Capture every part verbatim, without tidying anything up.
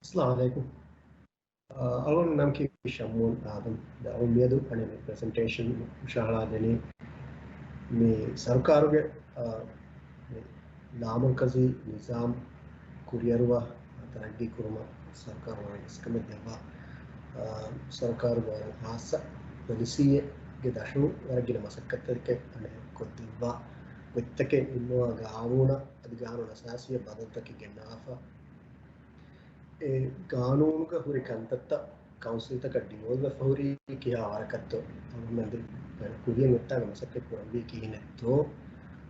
އައްސަލާމު ޢަލައިކުމް. އަޅުން ނަމަކީ ޝައްމޫން އާދަމް. ދައުމިޔަދު އަނެ ޕްރެޒެންޓޭޝަން ހުށަހަޅާދެނީ މި ސަރުކާރުގެ ލާމަރުކަޒީ ނިޒާމް ކުރިއަރުވާ ތަރައްގީ ކުރުމަށް ސަރުކާރު ވަރަށް އިސްކަމެއް ދެއްވާ، ސަރުކާރުގެ ވަރަށް ހާއްސަ ޕޮލިސީއެއްގެ ދަށުން ވަރަށް ގިނަ މަސައްކަތްތަކެއް އަނެއް ކޮށްދެއްވާ، ގޮތްތަކެއް ނިންމުވާ ގާނޫނަށް އަދި ގާނޫނު އަސާސީއަށް ބަދަލުތަކެއް ގެންނަވާފަ. އެ ގާނޫނުގަ ހުރި ކަންތައްތައް ކައުންސިލްތަކަށް ޑިވޯލްވެފަ ހުރީ ކިހާ ވަރަކަށްތޯ؟ އަޅުގަނޑު ކުރިއަށް އޮތްތާގަ މަސައްކަތް ކުރަންވީ ކިހިނެއްތޯ؟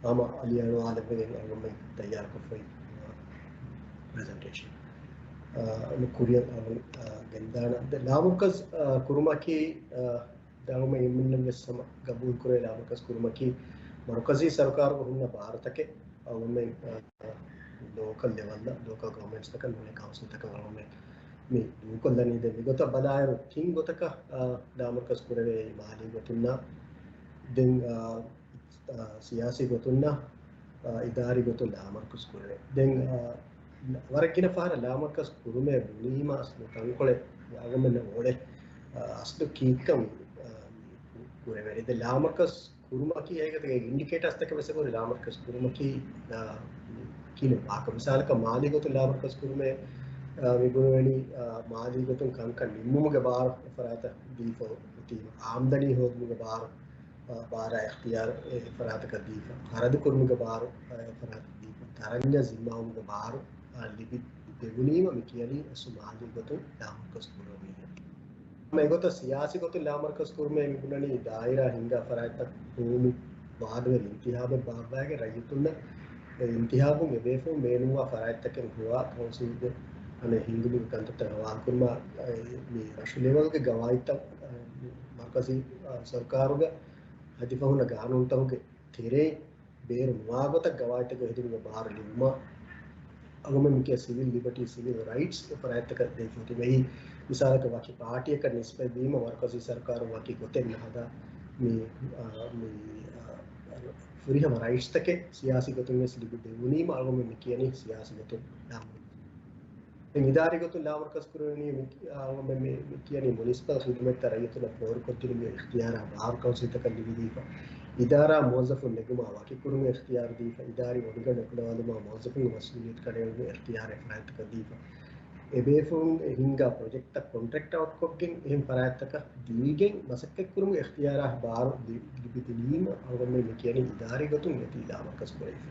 ހަމަ އަލިއަޅުވާލެއްވެގެން އަޅުގަނޑު ތައްޔާރުކޮށްފައި ޕްރެޒެންޓޭޝަން ކުރިއަށް އަޅުގަނޑު ގެންދާނަ. ލާމަރުކަޒް ކުރުމަކީ އަޅުގަނޑުމެން އެންމެންނަށް ވެސް ހަމަ ގަބޫލު ކުރޭ ލާމަރުކަޒް ކުރުމަކީ މަރުކަޒީ ސަރުކާރުގަ ހުންނަ ބާރުތަކެއް އަޅުގަނޑުމެން ލޯކަލް ލެވަލް، ލޯކަލް ގަވަރމެންޓްސްތަކަށް ނޫނީ ކައުންސިލްތަކަށް އަޅުގަނޑުމެން މި ދޫކޮށްލަނީ. ދެން މިގޮތަށް ބަލާއިރު ތިން ގޮތަކަށް ލާމަރުކަޒް ކުރެވޭ މާލީ ގޮތުންނާ ދެން ސިޔާސީ ގޮތުންނާ އިދާރީ ގޮތުން ލާމަރުކަޒް ކުރެވޭ. ދެން ވަރަށް ގިނަ ފަހަރަށް ލާމަރުކަޒް ކުރުމޭ ބުނީމަ އަސްލު ތަންކޮޅެއް އަޅުގަނޑުމެންނަށް އޮޅޭ. އަސްލު ކީއްކަން ކުރެވޭ. ދެން ލާމަރުކަޒް ކުރުމަކީ އޭގެ އިންޑިކޭޓާސްތަކެއް ވެސް ހުރި ލާމަރުކަޒް ކުރުމަކީ ކިހިނެއް ވާކަން. މިސާލަކަށް މާލީ ގޮތުން ލާމަރުކަޒް ކުރުމޭ މި ބުނެވެނީ މާލީ ގޮތުން ކަންކަން ނިންމުމުގެ ބާރު އެފަރާތަށް ދީފަ އޮތީމަ، އާމްދަނީ ހޯދުމުގެ ބާރު ބާރާ އިޚްތިޔާރު އެ ފަރާތަކަށް ދީފަ، ޚަރަދު ކުރުމުގެ ބާރު އެ ފަރާތަށް ދީފަ، ތަރަންޏަށް ޒިންމާވުމުގެ ބާރު ލިބި ދެވުނީމަ މި ކިޔަނީ އަސްލު މާލީ ގޮތުން ލާމަރުކަޒް ކުރުމީ. ހަމަ އެގޮތަށް ސިޔާސީ ގޮތުން ލާމަރުކަޒް ކުރުމޭ މި ބުނަނީ ދާއިރާ ހިންގާ ފަރާތްތައް ހޮވުމު ބާރުވެރި އިންތިހާބެއް ބާއްވައިގެން ރައްޔިތުންނަށް އެ އިންތިހާބުން އެބޭފުޅުން ބޭނުންވާ ފަރާތްތަކެއް ހޮވާ ކައުންސިލްގެ އަނެއް ހިންގުމުގެ ކަންތައްތައް ހަވާލުކުރުމަށް މި ރަށު ލެވަލްގެ ގަވާއިދުތައް މަރުކަޒީ ސަރުކާރުގެ ހަދިފަހުންނަ ގާނޫނުތަކުގެ ތެރެއިން ބޭރު ނުވާ ގޮތަށް ގަވާއިދުތަކުގެ ހެދުމުގެ ބާރު ލިބުމަށް އަޅުގަނޑުމެން މިކިޔާ ސިވިލް ލިބަޓީ، ސިވިލް ރައިޓްސް އެ ފަރާތްތަކަށް ދޭފަ އޮތީމަ. އެއީ މިސާލަކަށް ވަކި ޕާޓީއަކަށް ނިސްބަތްވީމަ މަރުކަޒީ ސަރުކާރުން ވަކި ގޮތެއް ނަހަދާ މި، އާ، މި، އާ، ފުރިހަމަ ރައިޓްސްތަކެއް ސިޔާސީ ގޮތުން ވެސް ލިބި ދެވުނީމަ އަޅުގަނޑުމެން މި ކިޔަނީ ސިޔާސީ ގޮތުން ލާމަރުކަޒް. ދެން އިދާރީ ގޮތުން ލާމަރުކަޒް ކުރެވެނީ މި، އާ، މި، މި، މި ކިޔަނީ މުނިސިޕަލް ޚިދުމަތްތައް ރައްޔިތުންނަށް ފޯރުކޮށްދިނުމުގެ އިޚްތިޔާރާ ބާރު ކައުންސިލްތަކަށް ލިބިދީފަ، އިދާރާ މުވައްޒަފުން ނެގުމާ ވަކިކުރުމުގެ އިޚްތިޔާރު ދީފަ، އިދާރީ އޮޑުގަނޑު އެކުލަވާލުމާ މުވައްޒަފުންގެ މަސްއޫލިއްޔަތު ކަނޑައެޅުމުގެ އިޚްތިޔާރު އެފަރާތްތަކަށް ދީފަ، އެބޭފުޅުން ހިންގާ ޕްރޮޖެކްޓްތައް ކޮންޓްރެކްޓް އައުޓްކޮށްގެން އެހެން ފަރާތްތަކަށް ދީގެން މަސައްކަތްކުރުމުގެ އިޚްތިޔާރާ ބާރު ލި-، ލިބިދިނީމަ އަޅުގަނޑުމެން މި ކިޔަނީ އިދާރީ ގޮތުން އެތީ ލާމަރުކަޒް ކުރެވިފަ.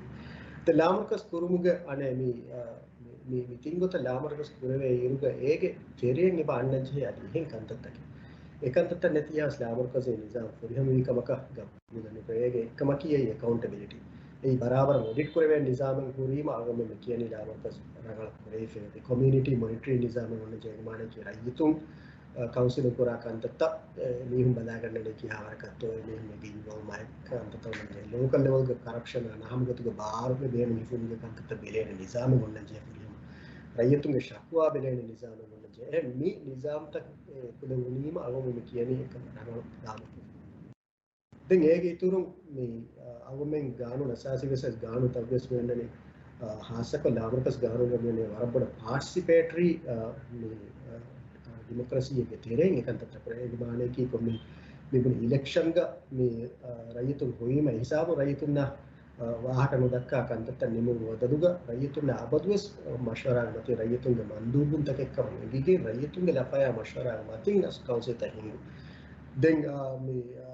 ދެ ލާމަރުކަޒް ކުރުމުގެ އަނެއް މި، އާ، މި، މި، މި ތިން ގޮތަށް ލާމަރުކަޒް ކުރެވޭ އިރުގަ އޭގެ ތެރެއިން އެބަ އަންނަންޖެހޭ އަދި އެހެން ކަންތައްތަކެއް. އެ ކަންތައްތައް ނެތިޔާސް ލާމަރުކަޒީ ނިޒާމް ފުރިހަމަވީ ކަމަކަށް ގަބޫލެއް ނުކުރޭ. އޭގެ އެއްކަމަކީ އެއީ އެކައުންޓެބިލިޓީ. އެއީ ބަރާބަރަށް އޮޑިޓް ކުރެވޭ ނިޒާމެއް ހުރީމަ އަޅުގަނޑުމެން މި ކިޔަނީ ލާމަރުކަޒް ރަނގަޅަށް ކުރެވިފައި. އެ ކޮމިއުނިޓީ މޮނިޓަރިން ނިޒާމެއް އޮންނަންޖެހޭ މާނައަކީ ރައްޔިތުން އަ، ކައުންސިލުން ކުރާ ކަންތައްތައް، އެ، މީހުން ބަލާގަންނަނީ ކިހާވަރަކަށްތޯ، އެ މީހުން އެގެ އިންވޯލްވް މާ ކަންތައްތައް އޮންނަންޖެހޭ. ލޯކަލް ލެވަލްގެ ކަރަޕްޝަން އަންނަ ހަމަ ގޮތުގެ ބާރުގެ ބޭނުން ހިފުމުގެ ކަންތައްތައް ބެލޭނެ ނިޒާމެއް އޮންނަންޖެހޭ ފުރިހަމަ. ރައްޔިތުންގެ ޝަކުވާ ބެލޭނެ ނިޒާމެއް އޮންނަންޖެހޭ. އެ މި ނިޒާމްތައް، އެ، އެކުލެވުނީމަ އަޅުގަނޑު މި ކިޔަނީ އެކަން ރަނގަޅު ލާމަރުކަޒް. ދެން އޭގެ އިތުރުން މި، އަ، އަޅުގަނޑުމެން ގާނޫނު އަސާސީ ވެސް ގާނޫނުތައް ވެސް މި އޮންނަނީ، އަ، ހާއްސަކޮށް ލާމަރުކަޒް ގާނޫނުގަ މި އޮންނަނީ ވަރަށް ބޮޑަށް ޕާޓިސިޕޭޓަރީ، އަ، މި، އަ، ޑިމޮކްރަސީއެއްގެ ތެރެއިން އެކަންތައްތައް ކުރޭ. އޭގެ މާނައަކީ ކޮންމެ މި ބުނި އިލެކްޝަންގަ މި، އަ، ރައްޔިތުން ހޮވީމަ އެހިސާބުން ރައްޔިތުންނަށް، އަ، ވާހަކަ ނުދައްކާ ކަންތައްތައް ނިމުމުގެ ބަދަލުގަ ރައްޔިތުންނާ އަބަދުވެސް މަޝްވަރާގެ މަތިން ރައްޔިތުންގެ މަންދޫބުންތަކެއްކަމަށް އެނގިގެން ރައްޔިތުންގެ ލަފަޔާ މަޝްވަރާގެ މަތިން އަސް ކައުންސިލްތައް ހިންގު. ދެން، އާ، މި، އާ،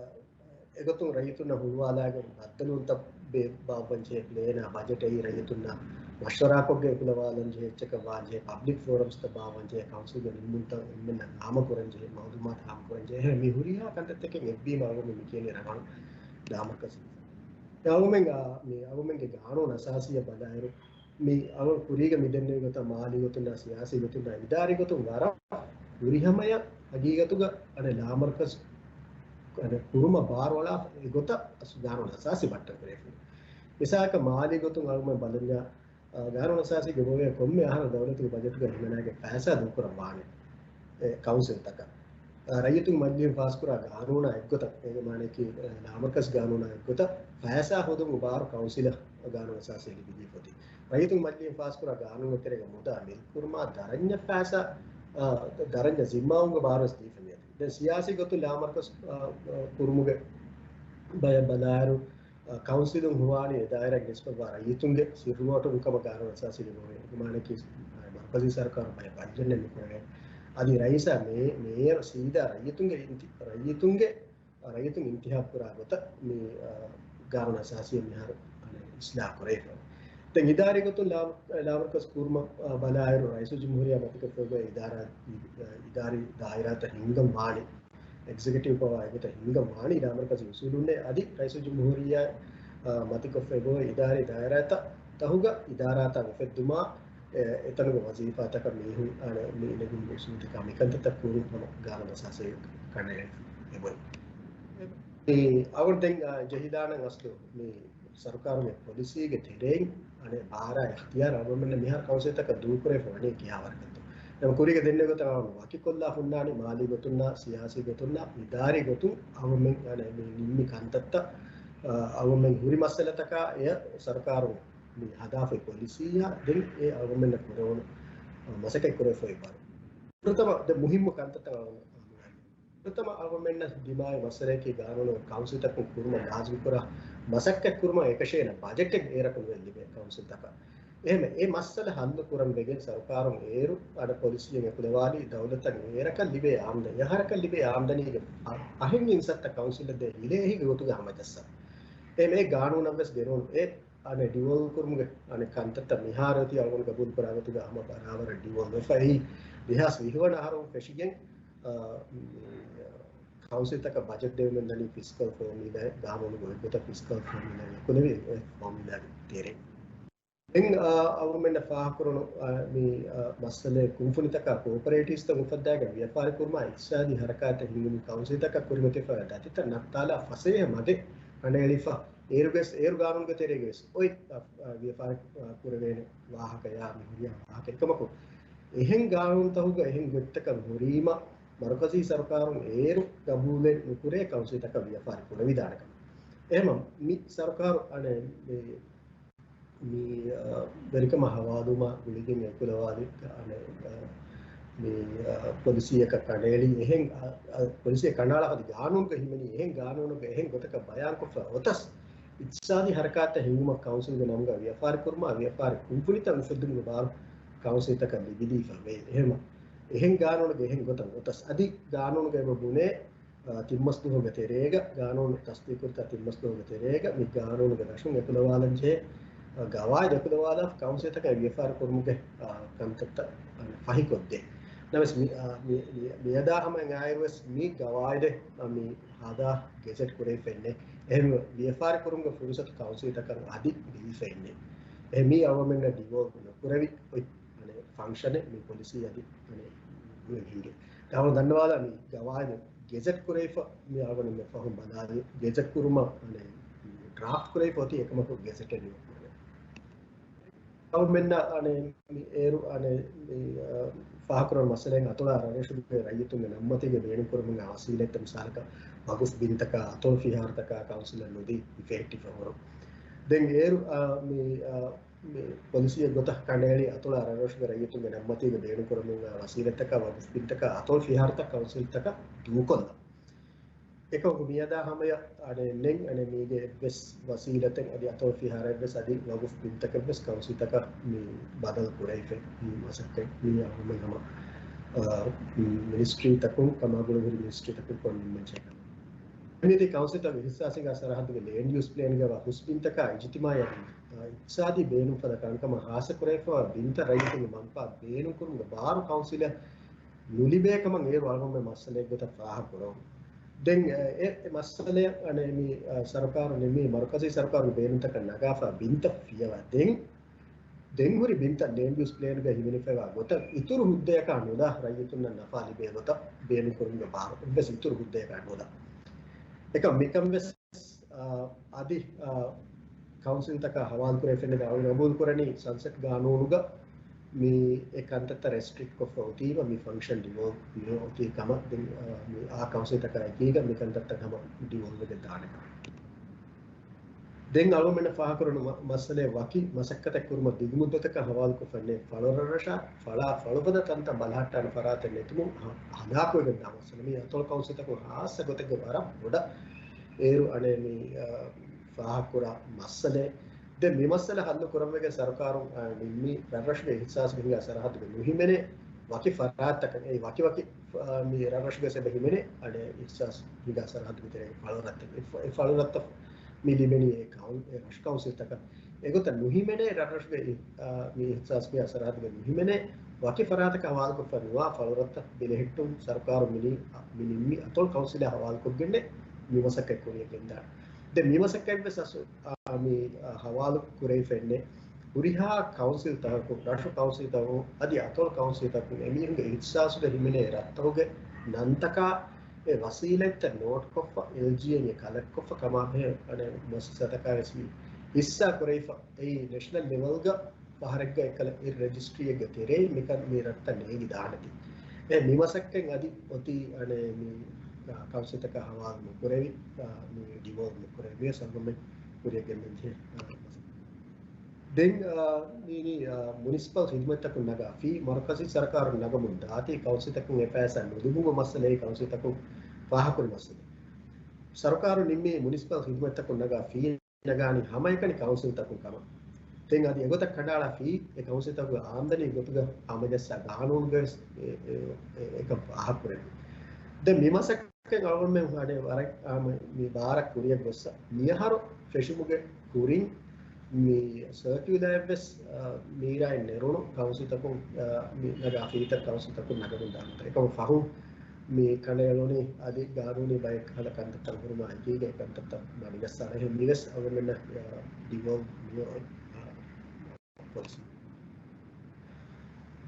އެގޮތުން ރައްޔިތުންނަށް ހުޅުވާލާގެން ބައްދަލުވުންތައް ބޭ-، ބާއްވަންޖެހޭ، ޕްލޭނާ ބަޖެޓައި ރައްޔިތުންނަށް މަޝްވަރާކޮށްގެން އެކުލަވާލަންޖެހޭ އެއްޗަކަށް ވާންޖެހޭ، ޕަބްލިކް ފޯރަމްސްތައް ބާއްވަންޖެހޭ، ކައުންސިލްގެ ނިންމުންތައް އެންމެންނަށް ހާމަކުރަންޖެހޭ، މައުލޫމާތު ހާމަކުރަންޖެހޭ، މި ހުރިހާ ކަންތައްތަކެއް އެއްވީމަ އަޅުގަނޑު މި ކިޔަނީ ރަނގަޅު ލާމަރުކަޒީ. އަޅުގަނޑުމެން، އާ، މި އަޅުގަނޑުމެންގެ ގާނޫނު އަސާސީއަށް ބަލާއިރު، މި އަޅުގަނޑު ކުރީގަ މި ދެންނެވި ގޮތަށް މާލީ ގޮތުންނާ ސިޔާސީ ގޮތުންނާ އިދާރީ ގޮތުން ވަރަށް ފުރިހަމަޔަށް ހަގީގަތުގަ އަނެއް ލާމަރުކަޒް އަނެއް ކުރުމަށް ބާރުއަޅާ އެގޮތަށް ގާނޫނު އަސާސީ ބައްޓަން ކުރެވިފަ. މިސާލަކަށް މާލީ ގޮތުން އަޅުގަނޑު ބަލަންޏާ، އާ، ގާނޫނު އަސާސީގެ ބޮވޭ ކޮންމެ އަހަރަށް ދައުލަތުގެ ބަޖެޓުގަ ހިމެނާގެން ފައިސާ ދޫކުރަން ވާނެ. އެ، ކައުންސިލްތަކަށް. އާ، ރައްޔިތުން މަޖިލީހުން ފާސްކުރާ ގާނޫނާ އެއްގޮތަށް، އޭގެ މާނައަކީ، އެ، ލާމަރުކަޒް ގާނޫނާ އެއްގޮތަށް ފައިސާ ހޯދުމުގެ ބާރު ކައުންސިލަށް ގާނޫނު އަސާސީ ލިބިދީފަ އޮތީ. ރައްޔިތުން މަޖިލީހުން ފާސްކުރާ ގާނޫނުގެ ތެރޭގަ މުދާ މިލްކުރުމާ ދަރަންޏަށް ފައިސާ، އާ، ދަރަންޏަށް ޒިންމާވުމުގެ ބާރުވެސް ދީފަ މިއަދީ. ދެން ސިޔާސީ ގޮތުން ލާމަރުކަޒު، އާ، އާ، ކުރުމުގެ ބަޔަށް ބަލާއިރު، އާ، ކައުންސިލުން ހޮވާނީ އެ ދާއިރާގެ ނިސްބަތްވާ ރައްޔިތުންގެ ސިއްރުވޯޓުން ކަމަށް ގާނޫނު އަސާސީ ލިބުނީ. މާނައަކީ، އާ، މަރުކަޒީ ސަރުކާރު ބަޔަށް ބަލިޖެންނެއް ނުކުރެވޭ. އަދި ރައީސާ މޭ-، މޭޔަރު ސީދާ ރައްޔިތުންގެ އިންތި-، ރައްޔިތުންގެ ރައްޔިތުން އިންތިހާބު ކުރާ ގޮތަށް މި، އާ، ގާނޫނު އަސާސީ މިހާރު، އަނެއް، އިސްލާހު ކުރެވިފަ. ދެން އިދާރީ ގޮތުން ލާ-، ލާމަރުކަޒު ކުރުމަށް، އާ، ބަލާއިރު، ރައީސުލްޖުމްހޫރިއްޔާ މަތިކޮށްފައި އޮތް އިދާރާ، އި-، އާ، އިދާރީ ދާއިރާތައް ހިންގަން ވާނީ، އެގްޒެކެޓިވް ޕަވާ އެގޮތަށް ހިންގަން ވާނީ ލާމަރުކަޒު އުސޫލުންނޭ. އަދި ރައީސުލްޖުމްހޫރިއްޔާ، އާ، މަތިކޮށްފައި އޮތް އިދާރީ ދާއިރާތައް ތަހުގަ އިދާރާތައް އުފެއްދުމާ، އެ-، އެތަނުގެ ވަޒީފާތަކަށް މީހުން، އަނެއް، މި ލެއްވުން އުސޫލުތަކާ މިކަންތައްތައް ކުރުން ހަމަ ގާނޫނު އަސާސީ ކަނޑައެޅިފަ އެބައޮތް. މި އަޅުގަނޑު ދެން، އާ، ޖެހިދާނަން އަސްލު މި ސަރުކާރުގެ ޕޮލިސީގެ ތެރެއިން އަނެއް ބާރާ އިޚްތިޔާރު އަޅުގަނޑުމެންނަށް މިހާރު ކައުންސިލްތަކަށް ދޫކުރެވިފަ ވަނީ ކިހާ ވަރަކަށްތޯ؟ ނަމަ ކުރީގެ ދެންނެވި ގޮތަށް އަޅުގަނޑު ވަކިކޮށްލާ ހުންނާނީ މާލީ ގޮތުންނާ، ސިޔާސީ ގޮތުންނާ، އިދާރީ ގޮތުން އަޅުގަނޑުމެން އަނެއް މި ނިންމި ކަންތައްތައް، އަ، އަޅުގަނޑުމެން ހުރި މައްސަލަތަކާ އެ ސަރުކާރުން މި ހަދާފައި ޕޮލިސީއާ ދެން އެ އަޅުގަނޑުމެންނަށް ކުރެވުނު، އަ، މަސައްކަތް ކުރެވިފައި ވާ. ފުރަތަމަ ދެ މުހިއްމު ކަންތައްތައް އަޅުގަނޑު ފުރަތަމަ އަޅުގަނޑުމެންނަށް ދިމާވި މައްސަލައަކީ ގާނޫނު ކައުންސިލްތަކުން ކުރުމަށް ލާޒިމް ކުރާ މަސައްކަތް ކުރުމަށް އެކަށޭނަ ބަޖެޓެއް އޭރަކު ނުވެ ލިބޭ ކައުންސިލްތަކަށް. އެހެން އެ މައްސަލަ ހައްލު ކުރަން ވެގެން ސަރުކާރުން އޭރު އަނެއް ޕޮލިސީއެއް އެކުލަވާލީ ދައުލަތަށް އޭރަކަށް ލިބޭ އާމްދަނީ، އަހަރަކަށް ލިބޭ އާމްދަނީގެ އަ-، އަހެއް އިންސައްތަ ކައުންސިލަށް ދޭ ހިލޭ އެހިގެ ގޮތުގެ ހަމަޖައްސަން. އެ މޭ ގާނޫނަށް ވެސް ގެނުނު އެ އަނެއް ޑިވޯލްވް ކުރުމުގެ އަނެއް ކަންތައްތައް މިހާރު އޮތީ އަޅުގަނޑު ގަބޫލު ކުރާ ގޮތުގަ ހަމަ ބަރާބަރަށް ޑިވޯލްވް ވެފައި ދެހާސް ވިހި ވަނަ އަހަރުން ފެށިގެން، އާ، މި، ކައުންސިލްތަކަށް ބަޖެޓް ދެވެމެން ދަނީ ފިސްކަލް ފޯމިއުލާ ގާނޫނުގެ އޮތް ގޮތަށް ފިސްކަލް ފޯމިއުލާ އެކުލެވި އެ ފޯމިއުލާގެ ތެރެއިން. ދެން، އާ، އަޅުގަނޑުމެންނަށް ފާހަގަކުރުނު، އާ، މި، އާ، މައްސަލައެއް ކުންފުނިތަކާ ކޯޕަރޭޓިވްސްތައް އުފައްދާގެން ވިޔަފާރި ކުރުމާ އިޤްތިޞާދީ ހަރަކާތެއް ހިންގުމުން ކައުންސިލްތަކަށް ކުރިމަތިވެފައިވާ ދަތިތައް ނައްތާލާ ފަސޭހަ މަގެއް ކަނޑައެޅިފަ، އޭރުގެ، އޭރު ގާނޫނުގެ ތެރޭގަވެސް އޮތް، އާ، ވިޔަފާރި، އާ، ކުރެވޭނެ ވާހަކަޔާ މި ހުރިހާ ވާހަކަ އެކަމަކު، އެހެން ގާނޫނުތަކުގަ އެހެން ގޮތްތަކަށް ހުރީމަ، މަރުކަޒީ ސަރުކާރުން އޭރު ގަބޫލެއް ނުކުރޭ ކައުންސިލްތަކަށް ވިޔަފާރި ކުރެވިދާނެ ކަމަށް. އެހެން މި ސަރުކާރު އަނެއް މި، މި، އާ، ވެރިކަމަށް ހަވާލުވުމާ ގުޅިގެން އެކުލަވާލި އަނެއް، އާ، މި، އާ، ޕޮލިސީއަކަށް ކަނޑައެޅި އެހެން، އާ، އާ، ޕޮލިސީއެއް ކަނޑައަޅާފަ އަދި ގާނޫނުގަ ހިމެނި އެހެން ގާނޫނުގަ އެހެން ގޮތަކަށް ބަޔާންކޮށްފަ އޮތަސް، އިޤްތިޞާދީ ހަރަކާތްތައް ހިންގުމަށް ކައުންސިލްގެ ނަމުގަ ވިޔަފާރި ކުރުމާ ވިޔަފާރި ކުންފުނިތައް އުފެއްދުމުގެ ބާރު ކައުންސިލްތަކަށް ލިބިދީފަ ވޭ. އެހެން، އެހެން ގާނޫނުގެ އެހެން ގޮތަށް އޮތަސް އަދި ގާނޫނުގަ އެބަ ބުނޭ، އާ، ތިން މަސް ދުވަހުގެ ތެރޭގަ، ގާނޫނު ތަސްދީޤުކުރިތާ ތިން މަސް ދުވަހުގެ ތެރޭގަ މި ގާނޫނުގެ ދަށުން އެކުލަވާލަންޖެހޭ، އާ، ގަވާއިދު އެކުލަވާލާފަ ކައުންސިލްތަކަށް ވިޔަފާރި ކުރުމުގެ، އާ، ކަންތައްތައް ފަހިކޮށްދޭ. ނަމަވެސް މި، އާ، މި، މި، މިއަދާ ހަމައަށް އައިރުވެސް މި ގަވާއިދެއް، އާ، މި ހަދާ ގެޒެޓް ކުރެވިފައެއްނެއް. އެހެންވެ، ވިޔަފާރި ކުރުމުގެ ފުރުސަތު ކައުންސިލްތަކަށް އަދި ދީފައެއްނެއް. އެ މީ އަޅުގަނޑުމެންނަށް ޑިވޯލްވް ނުކުރެވި އޮތް، އަނެއް، ފަންކްޝަނެއް މި ޕޮލިސީ އަދި، އަނެއް، ނުވެ ހިނގޭ. ތާވަން ދަންނަވާލާ މި ގަވާއިދު ގެޒެޓް ކުރެވިފަ މި އަޅުގަނޑުމެން ފަހުން ބަލާލި ގެޒެޓް ކުރުމަށް، އަނެއް، ޑްރާފްޓް ކުރެވިފަ އޮތީ އެކަމަކު ގެޒެޓެއް ނުވެ ކުރެވޭ. ގަވަރމެންޓް އަނެއް މި އޭރު އަނެއް މި، އަ، ފާހަގަކުރަން މައްސަލައިން އަތޮޅާ ރަށްރަށުގެ ރައްޔިތުންގެ ނަންމަތީގެ ބޭނުންކުރުމުގެ ވަސީލަތްތައް މިސާލަކަށް ވަގުފް ބިންތަކާ އަތޮޅު ފިހާރަތަކާ ކައުންސިލަށް ނުދީ އިފެކްޓިވް އަހުރު. ދެން އޭރު، އަ، މި، އަ، މި ޕޮލިސީއެއް ގޮތަށް ކަނޑައެޅި އަތޮޅާ ރަށްރަށުގެ ރައްޔިތުންގެ ނަންމަތީގެ ބޭނުންކުރުމުގެ ވަސީލަތްތަކާ ވަގުފް ބިންތަކާ އަތޮޅު ފިހާރަތައް ކައުންސިލްތަކަށް ދޫކޮށްލަން. އެކަމަކު މިއަދާ ހަމަޔަށް އަނެއް ނެތް އަނެއް މީގެ އެއްވެސް ވަސީލަތެއް އަދި އަތޮޅު ފިހާރައެއްވެސް އަދި ވަގުފް ބިންތަކެއްވެސް ކައުންސިލްތަކަށް މި ބަދަލު ކުރެވިފައި މި މަސައްކަތް މީ އަހުމެން ހަމަ، އާ، މި މިނިސްޓްރީތަކުން ކަމާގުޅޭ ހުރި މިނިސްޓްރީތަކުން ކޮށް ނިންމަންޖެހޭ ކަމެއް. މިއަދީ ކައުންސިލްތަކުގެ އިހްސާސީގެ ސަރަހައްދުގެ ލޭންޑް ޔޫސް ޕްލޭންގައި ވާ ހުސް ބިންތަކާ އިޖުތިމާއީ އަދި، އާ، އިޤްތިޞާދީ ބޭނުންފަދަ ކަންކަމަށް ހާއްސަކުރެވިފައިވާ ބިންތައް ރައްޔިތުންގެ މަންފާ ބޭނުންކުރުމުގެ ބާރު ކައުންސިލަށް ނުލިބޭ ކަމަށް އޭރު އަޅުގަނޑުމެން މައްސަލައެއްގޮތަށް ފާހަގަކުރަން. ދެން، އެ، އެ މައްސަލައަށް އަނެއް މި، އަ، ސަރުކާރު ނިންމީ މަރުކަޒީ ސަރުކާރުގެ ބޭނުންތަކަށް ނަގާފަ ބިންތައް ފިޔަވާ ދެން، ދެން ހުރި ބިންތައް ލޭންޑް ޔޫސް ޕްލޭންގައި ހިމެނިފައިވާ ގޮތަށް އިތުރު ހުއްދަޔަކާ ނުލާ ރައްޔިތުންނަށް ނަފާ ލިބޭ ގޮތަށް ބޭނުންކުރުމުގެ ބާރު އެއްވެސް އިތުރު ހުއްދަޔަކާ ނުލާ. އެކަމް މިކަން ވެސް އާ، އަދި، އާ، ކައުންސިލްތަކާ ހަވާލުކުރެވިފައެއްނެތް އަޅުގަނޑު ގަބޫލުކުރަނީ ސަންސެޓް ގާނޫނުގަ މި އެ ކަންތައްތައް ރެސްޓްރިކްޓް ކޮށްފަ އޮތީމަ މި ފަންކްޝަން ޑިވޯލްވް ނުވެ އޮތީ ކަމަށް ދެން، އާ، މި އާ ކައުންސިލްތަކާ އެކީގަ މި ކަންތައްތައް ހަމަ ޑިވޯލްވް ވެގެން ދާނެ ކަމަށް. ދެން އަޅުގަނޑުމެންނަށް ފާހަގަކުރަން މަ-، މައްސަލައެއް ވަކި މަސައްކަތެއް ކުރުމަށް ދިގުމުއްދަތަކަށް ހަވާލުކޮށްފައިންނޭ ފަޅުރަށްރަށާ ފަޅާ ފަޅުފަދަ ތަންތަން ބަލަހައްޓާނެ ފަރާތެއް ނެތުމުން ހަ-، ހަލާކުވެގެންދާ މައްސަލަ. މީ އަތޮޅު ކައުންސިލްތަކުން ހާއްސަ ގޮތެއްގެ ވަރަށް ބޮޑަށް އޭރު އަނެއް މި، އާ، ފާހަގަކުރާ މައްސަލައެއް. ދެން މި މައްސަލަ ހައްލު ކުރަންވެގެން ސަރުކާރުން، އާ، ނިންމީ ރަށްރަށުގެ އިހްސާސްގެ ހިނގާ ސަރަހައްދުގެ ނުހިމެނޭ ވަކި ފަރާތްތަކަށް، އެ ވަކި ވަކި، އާ، މި ރަށްރަށުގެ ސެބަ ހިމެނޭ އަނެއް އިހްސާސް ހިނގާ ސަރަހައްދުގެ ތެރޭގެ ފަޅުރަށްތައް. އެ ފަ-، އެ ފަޅުރަށްތައް މި ލިބެނީ އެ ކައުން-، އެ ރަށު ކައުންސިލްތަކަށް. އެގޮތަށް ނުހިމެނޭ ރަށްރަށުގެ އި-، އާ، މި އިހްސާސް ހިނގާ ސަރަހައްދުގެ ނުހިމެނޭ ވަކި ފަރާތަކަށް ހަވާލުކޮށްފަ ނުވާ ފަޅުރަށްތައް ބެލެހެއްޓުން ސަރުކާރު މި ނި-، މި ނިންމި އަތޮޅު ކައުންސިލާ ހަވާލުކޮށްގެންނެ މި މަސައްކަތް ކުރިޔަށް ގެންދާނެ. ދެން މި މަސައްކަތްވެސް އަސް-، އާ، މި، އާ، ހަވާލު ކުރެވިފައެއްނެ. ހުރިހާ ކައުންސިލްތަކަކު، ރަށު ކައުންސިލްތަކު އަދި އަތޮޅު ކައުންސިލްތަކު އެމީހުންގެ އިހްސާސުގެ ހިމެނޭ ރަށްތަކުގެ ނަންތަކާ އެ ވަސީލަތްތައް ނޯޓްކޮށްފަ، އެލްޖީއެން އެ ކަލެކްޓްކޮށްފަ ކަމާ ބެހޭ އަނެއް މުއައްސަސާތަކާވެސް މި ހިއްސާ ކުރެވިފަ. އެއީ ނެޝަނަލް ލެވެލްގަ ފަހަރެއްގަ އެއްކަލަ އެ ރެޖިސްޓްރީއެއްގެ ތެރެއިން މިކަން މި ރަށްތައް ނޭނގި ދާނެތީ. އެ މި މަސައްކަތް އަދި އޮތީ އަނެއް މި، އާ، ކައުންސިލްތަކާ ހަވާލު ނުކުރެވި، އާ، މި ޑިވޯލްވް ނުކުރެވި ސަބަބުން ކުރިޔަށް ގެންދަންޖެހޭ، އާ، މަސައްކަތް. ދެން، އާ، މި، މި، އާ، މުނިސިޕަލް ޚިދުމަތްތަކުން ނަގާ ފީ މަރުކަޒީ ސަރުކާރުން ނަގަމުން ދާތީ ކައުންސިލްތަކުން އެ ފައިސާ ނުލިބުމުގެ މައްސަލައެއް ކައުންސިލްތަކުން ފާހަގަކުރި މައްސަލައެއް. ސަރުކާރު ނިންމީ މުނިސިޕަލް ޚިދުމަތްތަކުން ނަގާ ފީ ނަގާނީ ހަމައެކަނި ކައުންސިލްތަކުން ކަމަށް. ދެން އަދި އެގޮތަށް ކަނޑައަޅާ ފީ އެ ކައުންސިލްތަކުގެ އާމްދަނީ ގޮތުގަ ހަމަޖައްސާ ގާނޫނުގަވެސް އެ، އެ، އެ، އެކަން ފާހަގަކުރެއްވި. ދެން މި މަސައްކަތް އަޅުގަނޑުމެން އަޑެ ވަރަށް އާ، މި، މި ބާރަށް ކުރިޔަށް ގޮއްސަ މިއަހަރު ފެށުމުގެ ކުރިން މި ސަރކިއުލާއެއްވެސް، އާ، މީރާއިން ނެރުނު ކައުންސިލްތަކުން، އާ، މި ނަގާ ފީތައް ކައުންސިލްތަކުން ނަގަމުން ދާނެތަ. އެކަމަށް ފަހުން މި ކަނޑައެޅުނީ އަދި ގާނޫނީ ބައެއް ކަހަލަ ކަންތައްތައް ހުރުމާ އެކީގަ އެ ކަންތައްތައް މަޑިގައްސާނެ. އެހެން މިވެސް އަޅުގަނޑުމެންނަށް، އާ، ޑިވޯލްވް ނުވެ، އާ، ޕޮލިސީ.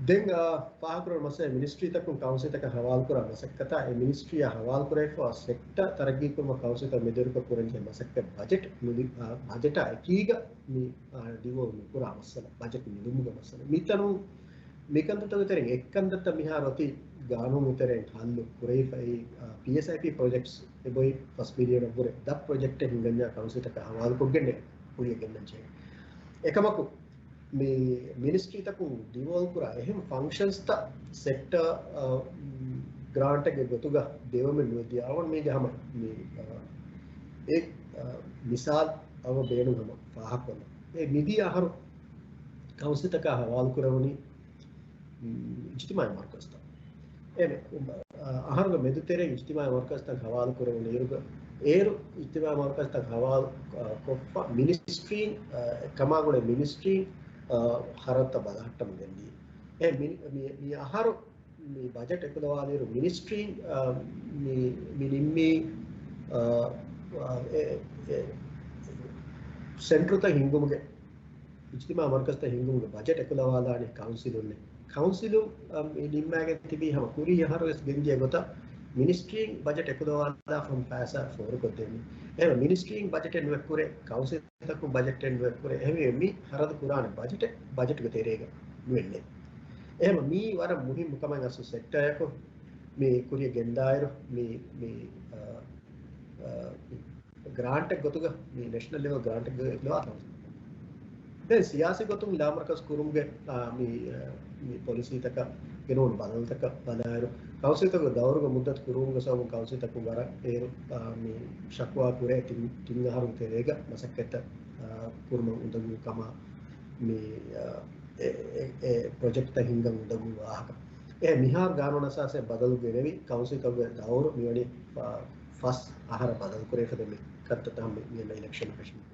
ދެން، އާ، ފާހަގަކުރަން މައްސަލަ މިނިސްޓްރީތަކުން ކައުންސިލްތަކަށް ހަވާލުކުރާ މަސައްކަތާ އެ މިނިސްޓްރީއާ ހަވާލުކުރެވިފައިވާ ސެކްޓަރ ތަރައްގީކުރުމަށް ކައުންސިލްތަކުން މެދުވެރިކޮށް ކުރަންޖެހޭ މަސައްކަތް ބަޖެޓް ނުލި-، އާ، ބަޖެޓާ އެކީގަ މި، އާ، ޑިވޯލްވް ނުކުރާ މައްސަލަ، ބަޖެޓް ނިލުމުގެ މައްސަލަ. މިތަނުން މިކަންތައްތަކުގެ ތެރެއިން އެއްކަންތައްތައް މިހާރު އޮތީ ގާނޫނުގެ ތެރެއިން ހައްލު ކުރެވިފައި، އާ، ޕީއެސްއައިޕީ ޕްރޮޖެކްޓްސް އެބައޮތް ފަސް ބިލިއަނަށްވުރެ ދަށް ޕްރޮޖެކްޓެއް ހިނގަންޏާ ކައުންސިލްތަކަށް ހަވާލުކޮށްގެންނެ ކުރިޔަށް ގެންނަން ޖެހޭ. އެކަމަކު، މި މިނިސްޓްރީތަކުން ޑިވޯލްވް ކުރާ އެހެން ފަންކްޝަންސްތައް ސެކްޓަރ، އާ، ގްރާންޓެއްގެ ގޮތުގަ ދެވެމެއް ނުވެދިޔަ އަވަން މީގެ ހަމަ މި، އާ، އެ، އާ، މިސާލް އަވަ ބޭނުން ހަމަ ފާހަގަކޮށްލަން. އެ މިދިޔަ އަހަރު ކައުންސިލްތަކާ ހަވާލު ކުރެވުނީ، މް، އިޖްތިމާޢީ މަރުކަޒްތައް. އެ، އަހަރުގެ މެދުތެރޭ އިޖްތިމާޢީ މަރުކަޒްތައް ހަވާލު ކުރެވުނު އިރުގަ، އޭރު އިޖްތިމާޢީ މަރުކަޒްތައް ހަވާލު، އާ، ކޮށްފަ މިނިސްޓްރީން، އާ، ކަމާގުޅޭ މިނިސްޓްރީން، އާ، ހަރަދުތައް ބަލަހައްޓަމުން ގެންދިޔަ. އެ މި-، މި-، މި އަހަރު މި ބަޖެޓް އެކުލަވާލިއިރު މިނިސްޓްރީން، އާ، މި-، މި ނިންމީ، އާ، އާ، އެ، އެ، ސެންޓަރުތައް ހިންގުމުގެ އިޖްތިމާޢީ މަރުކަޒްތައް ހިންގުމުގެ ބަޖެޓް އެކުލަވާލާނީ ކައުންސިލުންނޭ. ކައުންސިލުން، އަ، މި ނިންމާގެން ތިބީ ހަމަ ކުރީ އަހަރުވެސް ގެންދިޔަ ގޮތަށް މިނިސްޓްރީން ބަޖެޓް އެކުލަވާލާފަ ފައިސާ ފޯރުކޮށްދޭނީ. އެހެން މިނިސްޓްރީން ބަޖެޓެއް ނުއެއްކުރޭ، ކައުންސިލްތަކުން ބަޖެޓެއް ނުއެއްކުރޭ. އެހެންވެ މި ހަރަދު ކުރާނެ ބަޖެޓެއް ބަޖެޓްގެ ތެރޭގަ ނުވެންނޭ. އެހެން މީ ވަރަށް މުހިއްމު ކަމެއް އަސްލު ސެކްޓަރަކު މި ކުރިޔަށް ގެންދާއިރު މި، މި، އަ، އަ، ގްރާންޓެއް ގޮތުގަ މި ނޭޝަނަލް ލެވެލް ގްރާންޓެއް ގޮތުގަ ދެން ސިޔާސީ ގޮތުން ލާމަރުކަޒު ކުރުމުގެ، އާ، މި، އާ، މި ޕޮލިސީތަކަށް ގެނައުނު ބަދަލުތަކަށް ބަލާއިރު، ކައުންސިލްތަކުގެ ދައުރުގެ މުއްދަތު ކުރުމުގެ ސަބަބުން ކައުންސިލްތަކުން ވަރަށް އޭރު، އާ، މި ޝަކުވާ ކުރޭ ތިން، ތިން އަހަރުގެ ތެރޭގަ މަސައްކަތްތައް، އާ، ކުރުމަށް އުނދަގޫ ކަމަށް މި، އާ، އެ، އެ، އެ ޕްރޮޖެކްޓްތައް ހިންގަން އުނދަގޫ ވާހަކަ. އެ މިހާރު ގާނޫނު އަސާސެއް ބަދަލު ގެނެވި، ކައުންސިލްތަކުގެ ދައުރު މިވަނީ ފަ-، ފަސް އަހަރަށް ބަދަލު ކުރެވިފަދަ މި ކަންތައްތައް މި، މި އެން އާރް އިލެކްޝަން ފެށުނީ.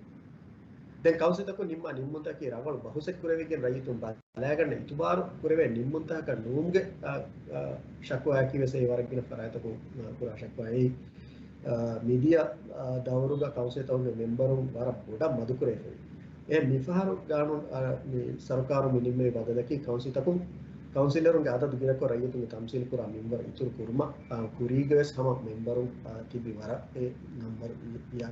ދެން ކައުންސިލްތަކުން ނިންމާ ނިންމުންތަކީ ރަނގަޅު ބަހުސެއް ކުރެވިގެން ރައްޔިތުން ބަލާގަންނަ އިތުބާރު ކުރެވޭ ނިންމުންތަކަކަށް ނޫންގެ، އާ، އާ، ޝަކުވާއަކީ ވެސް އެ ވަރަށް ގިނަ ފަރާތްތަކުން، އާ، ކުރާ ޝަކުވާއެއް. އާ، މިދިޔަ، އާ، ދައުރުގަ ކައުންސިލްތަކުގެ މެމްބަރުން ވަރަށް ބޮޑަށް މަދުކުރެވިފައި. އެ މިފަހަރު ގާނޫނު، އާ، މި ސަރުކާރުން މި ނިންމެވި ބަދަލަކީ ކައުންސިލްތަކުން ކައުންސިލަރުންގެ އަދަދު ގިނަކޮށް ރައްޔިތުންގެ ތަމްސީލު ކުރާ މިންވަރު އިތުރު ކުރުމަށް، އާ، ކުރީގަވެސް ހަމަ މެމްބަރުން، އާ، ތިބި ވަރަށް އެ ނަންބަރު އި-، އިޔާ.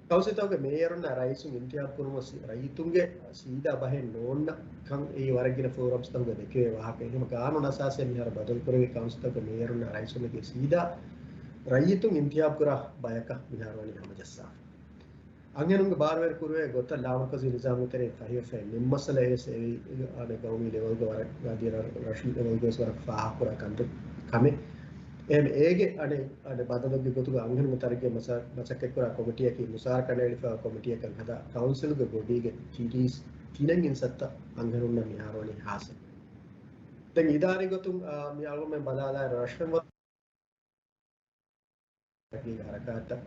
ކައުންސިލްތަކުގެ މޭޔަރުންނާ ރައީސުން އިންތިހާބު ކުރުމަށް ސި-، ރައްޔިތުންގެ ސީދާ ބަހެއް ނޯންނަ ކަން އެއީ ވަރަށް ގިނަ ފޯރަމްސްތަކުގަ ދެކެވޭ ވާހަކަ. އެހެން ގާނޫނު އަސާސެއް މިހާރު ބަދަލު ކުރެވި ކައުންސިލްތަކުގެ މޭޔަރުންނާ ރައީސުންނަކީ ސީދާ ރައްޔިތުން އިންތިހާބު ކުރާ ބަޔަކަށް މިހާރު ވަނީ ހަމަޖައްސާފަ. އަންހެނުންގެ ބާރުވެރި ކުރުވޭ ގޮތަށް ލާމަރުކަޒީ ނިޒާމުގެ ތެރެއިން ފަހިވެފައި ނިންމައްސަލަ އެވެސް އެވީ އަނެއް ގައުމީ ލެވެލްގަ ވަރަށް އަދި ރަށު ލެވެލްގަ ވެސް ވަރަށް ފާހަގަކުރާ ކަންތައް ކަމެއް. އެހެން އޭގެ އަނެއް އަނެއް ބަދަލެއްގެ ގޮތުގަ އަންހެނުންގެ ތަރައްގީ މަސައްކަތްކުރާ ކޮމިޓީއަކީ މުސާރަ ކަނޑައެޅިފައިވާ ކޮމިޓީއަކަށް ހަދާ ކައުންސިލްގެ ބޮޑީގެ ތިރީސް ތިނެއް އިންސައްތަ އަންހެނުންނަށް މިހާރު ވަނީ ހާސިލް. ދެން އިދާރީ ގޮތުން މި އަޅުގަނޑުމެން ބަލާލާއިރު ރަށްފެންވަ ހަރަކާތްތައް